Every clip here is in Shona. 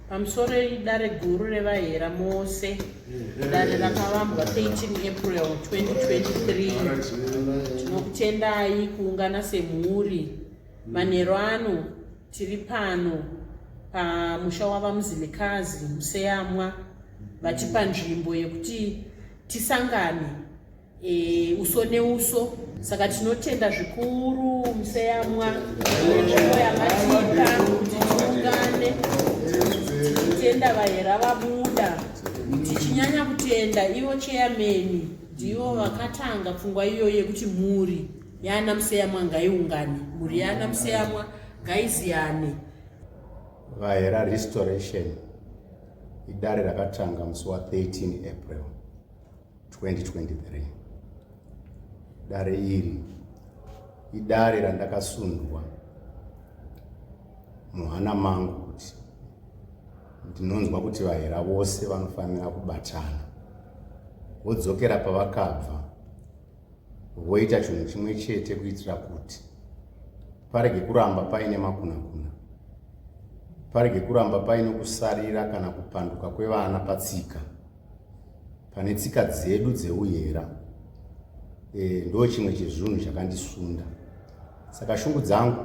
Pamusoro idare guru reVahera mose. Dare rakavambwa 13 April 2023. Tinokutendai kuungana semhuri. Manheru ano tiri pano pamusha wavaMuzilikazi Museyamwa vatipa nzvimbo yekuti tisangane e, uso neuso saka tinotenda zvikuru museyamwa nenzvimbo yamatipa kuti tiungane tichitenda vahera vabuda tichinyanya kutenda ivo cheyameni ndivo vakatanga pfungwa iyoyo yekuti mhuri yaana museyamwa ngaiungane mhuri yaana museyamwa ngaiziyane Vahera Restoration idare rakatanga musi wa 13 April 2023. Dare iri idare randakasundwa muhana mangu kuti ndinonzwa kuti vahera vose vanofanira kubatana vodzokera pavakabva voita chinhu chimwe chete kuitira kuti parege kuramba paine makunakuna parege kuramba paine kusarira kana kupanduka kwevana patsika pane tsika dzedu dzeuyera e, ndo chimwe chezvinhu chakandisunda saka shungu dzangu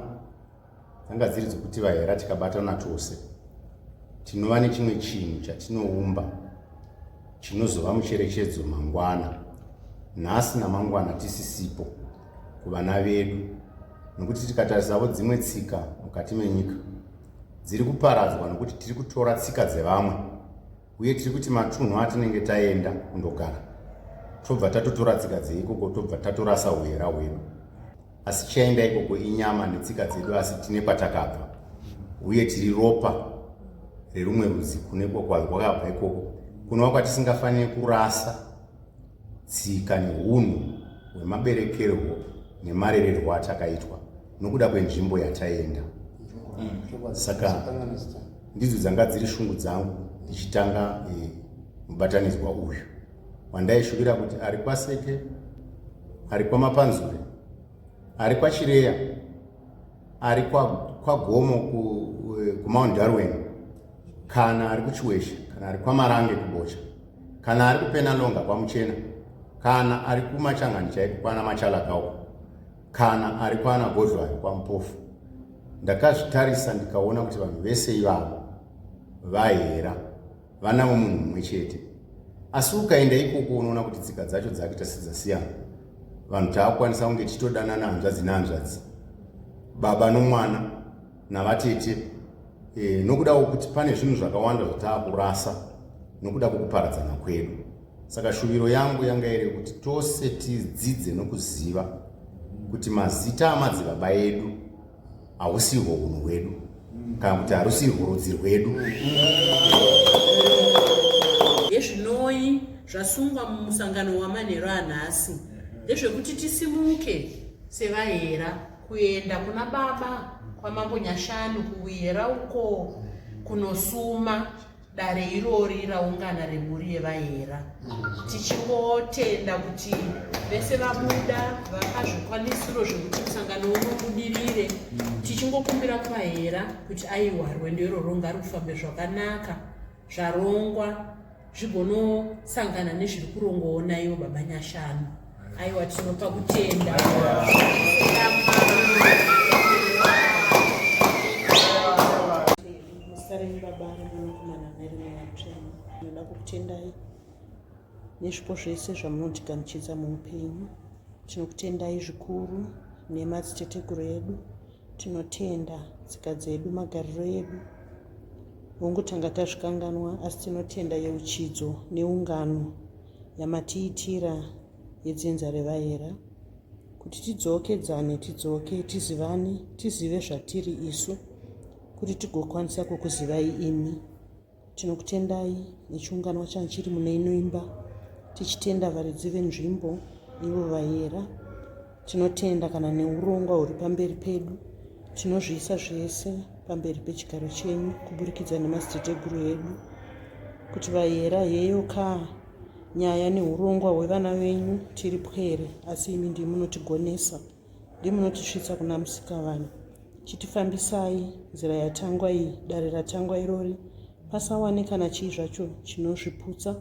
dzanga dziri dzekuti vahera tikabatana tose tinova nechimwe chinhu chatinoumba chinozova mucherechedzo mangwana nhasi namangwana tisisipo kuvana vedu nokuti tikatarisavo dzimwe tsika mukati menyika dziri kuparadzwa nokuti tiri kutora tsika dzevamwe uye tiri kuti matunhu atinenge taenda kundogara tobva tatotora tsika dzeikoko tobva tatorasa uhera hwedu asi chaenda ikoko inyama netsika dzedu asi tine kwatakabva uye tiri ropa rerumwe rudzi kune kwakabva ikoko kunova kwatisingafaniri kurasa tsika neunhu hwemaberekerwo nemarererwo atakaitwa nokuda kwenzvimbo yataenda saka ndidzo dzanga dziri shungu dzangu ndichitanga eh, mubatanidzwa uyu wandaishuvira kuti ari kwaseke ari kwamapanzure ari kwachireya ari kwagomo eh, kumount darwin kana ari kuchiweshe kana ari kwamarange kubocha kana ari kupenalonga kwamuchena kana ari kumachangani chaiko kwana machalakauko kana ari kwana godlwayo kwamupofu ndakazvitarisa ndikaona kuti vanhu vese ivavo vahera vana vomunhu mumwe chete asi ukaenda ikoko unoona kuti tsika dzacho dzakuita sedzasiyana vanhu taakukwanisa kunge tichitodanana hanzvadzi nehanzvadzi baba nomwana navatete e, nokuda kwokuti pane zvinhu zvakawanda zvataakurasa nokuda kwokuparadzana kwedu saka shuviro yangu yanga iri yekuti tose tidzidze nokuziva kuti mazita amadzibaba edu hausihwo unhu hwedu kana kuti harusirwo rudzi rwedu Hezvinoi zvasungwa mumusangano wamanheru anhasi ndezvekuti tisimuke sevahera kuenda kuna baba kwamambo Nyashanu kuUyera uko kunosuma dare irori raungana remhuri yevahera tichingotenda kuti vese vabuda vapa zvikwanisiro zvekuti musangano unobudirire tichingokumbira kuvahera kuti aiwa rwendo iroro ngarufambe zvakanaka zvarongwa zvigonosangana nezviri kurongwawo naivo baba Nyashanu. Aiwa, tinopa kutenda. Muzita renyu Baba neMwanakomana neRemweya Mutsvene, ndinoda kukutendai nezvipo zvese zvamunotigamuchidza muupenyu. Tinokutendai zvikuru nemadziteteguru edu. Tinotenda tsika dzedu, magariro edu. Hongu tanga tazvikanganwa asi tinotenda yeuchidzo neungano yamatiitira yedzinza revaera kuti tidzokedzane tidzoke tizivane tizive zvatiri isu kuti tigokwanisa kukuzivai imi. Tinokutendai nechiunganwa changu chiri mune ino imba tichitenda varidzi venzvimbo ivo vayera. Tinotenda kana neurongwa huri pamberi pedu. Tinozviisa zvese pamberi pechigaro chenyu kuburikidza nemadziteteguru edu kuti vayera heyo kaa nyaya neurongwa hwevana venyu tiri pwere asi imi ndimi munotigonesa. Ndimunotisvitsa kuna Musikavanhu. Chitifambisai nzira yatangwa iyi, dare ratangwa irori. Pasawane kana chii zvacho chinozviputsa.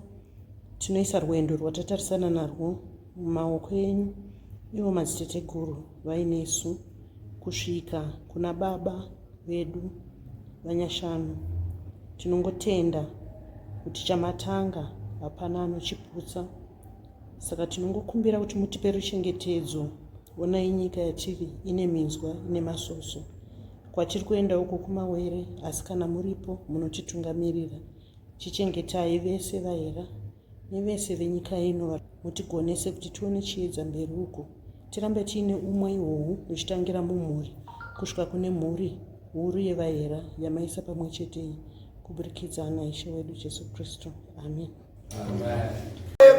Tinoisa rwendo rwatatarisana narwo mumaoko enyu, ivo madziteteguru vainesu kusvika kuna Baba vedu vaNyashanu. Tinongotenda kuti chamatanga hapana anochiputsa. Saka tinongokumbira kuti mutipe ruchengetedzo. Onai nyika yatiri ine minzwa ine masoso. Kwatiri kuenda uko kumawere asi kana muripo munotitungamirira. Chichengetai vese vaera nevese venyika ino mutigonese kuti tione chiedza mberi uko. Tirambe tiine umwe ihwohwu huchitangira mumhuri kusvika kune mhuri huru yevaera yamaisa pamwe chete iyi kuburikidza naIshe wedu Jesu Kristu. Amen.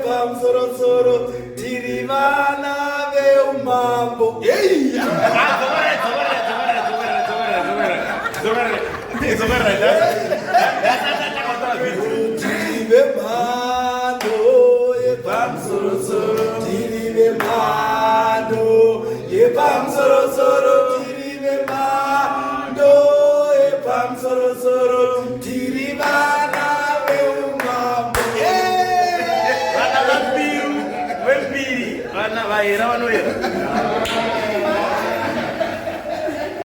Pamusorosoro tiri vana veumambo. Tiri vemhando yepamusorosoro tiri vemhando yepamusorosoro tiri vemhando yepamusorosoro tiri vana veumambo. Vana vambiru vembiri vana vahera vanoera.